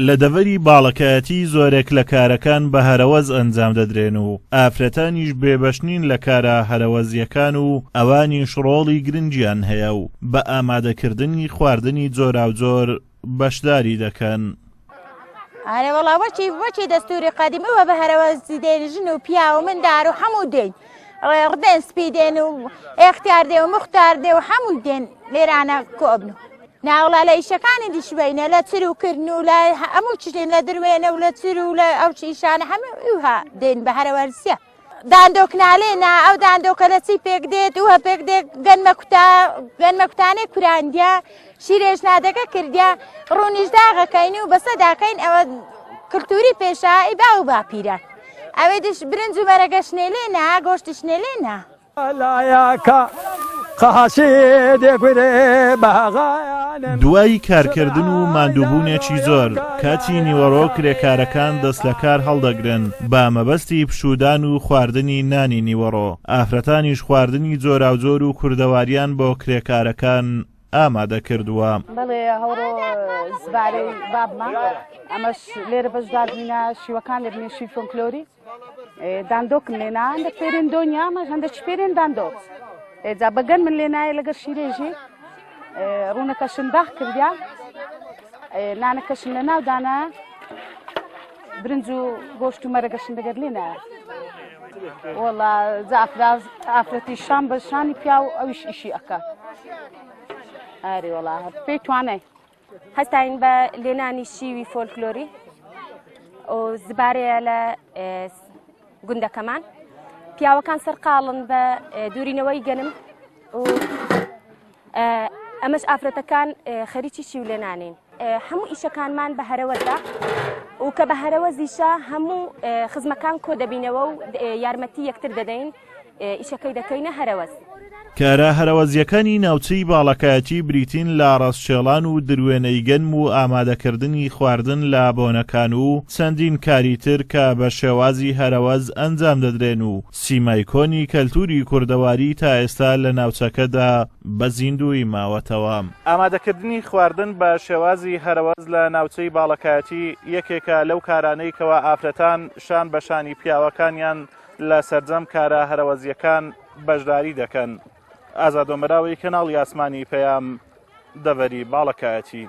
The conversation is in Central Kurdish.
لە دەڤەری باڵەکایەتی زۆرێک لە کارەکان بە هەرەوەز ئەنجام دەدرێن و ئافرەتانیش بێبەش نین لە کارە هەرەوەزییەکان و ئەوانیش ڕۆڵی گرنگیان هەیە و بە ئامادەکردنی خواردنی جۆراوجۆر بەشداری دەکەن. ئەرێ وەڵا وەکی وەکی دەستوری قەدیم ئەوە بە هەرەوەزی دێن ژن و پیاو و مندار و هەموو دێن ڕدێن سپی دێن و ئێختیار دێ و مختار دێ و هەموو دێن لێرانە کۆبن و ناوڵا لە ئیشەکانی دیشوینە لە چر و کردن و لە هەموو چشتێن لە دروێنە و لە چر و لە ئەو ئیشانە هەموو دێن بە هەرەوەرزیە. داندۆک نالێ نا ئەو داندۆکە لە چی پێک دێت و پێک دێت گەنمە کوتا گەنمە کوتانێ کوراندە شیرێژ نادەکە کردیا ڕوونیش داغەکەین و بەسە داکەین ئەوە کللتوری پێشایی باو باپیران ئەوێ دیش برنج و مەرەگە شنێلێ نا گۆشتی شنێلێ نا. دوای کارکردن و ماندووبوونێکی زۆر، کاتی نیوەڕۆ کرێکارەکان دەست لە کار هەڵدەگرن بە مەبەستی پشوودان و خواردنی نانی نیوەڕۆ، ئافرەتانیش خواردنی جۆراوجۆر و کوردەواریان بۆ کرێکارەکان ئامادە کردووە. بەڵێ هەوڕۆ زبارەی بابمە ئەمەش لێرە بەشدار بووینە شیوەکان لێ بنێ شیوی فۆلکلۆری داندۆکم لێنا هەندە پێرێن دۆنیا مە هەندە چ پێرێن داندۆک جا بەگەن من لێنایە لەگەر شیرێژی ڕوونەکەشن داخ کردیا نانەکەشن لە ناو دانا برنج و گۆشت و مەرەگەشن دەگەر لێنایە وەڵا جا ئافرەتی شان بە شانی پیا و ئەویش ئیشی ئەکا ئاری وەڵا پێی توانای هەستاین بە لێنانی شیوی فۆلکلۆری و زبارەیە لە گوندەکەمان پیاوەکان سەرقاڵن بە دوورینەوەی گەنم و ئەمەش ئافرەتەکان خەریکی شیو لێنانین هەموو ئیشەکانمان بە هەرەوەزە و کە بە هەرەوەزیشە هەموو خزمەکان کۆ دەبینەوە و یارمەتی یەکتر دەدەین ئیشەکەی دەکەینە هەرەوەز. کارە هەرەوەزییەکانی ناوچەی باڵەکایەتی بریتین لە ڕەزشێڵان و دروێنەی گەنم و ئامادەکردنی خواردن لە بۆنەکان و چەندین کاری تر کە بە شێوازی هەرەوەز ئەنجام دەدرێن و سیمای کۆنی کەلتوری کوردەواری تا ئێستا لە ناوچەکەدا بە زیندوویی ماوەتەوە. ئامادەکردنی خواردن بە شێوازی هەرەوەز لە ناوچەی باڵەکایەتی یەکێکە لەو کارانەی کەوا ئافرەتان شان بە شانی پیاوەکانیان لە سەرجەم کارە هەرەوەزییەکان بەشداری دەکەن. ئازاد ئۆمەراوی، کەناڵی ئاسمانی پەیام، دەڤەری باڵەکایەتی.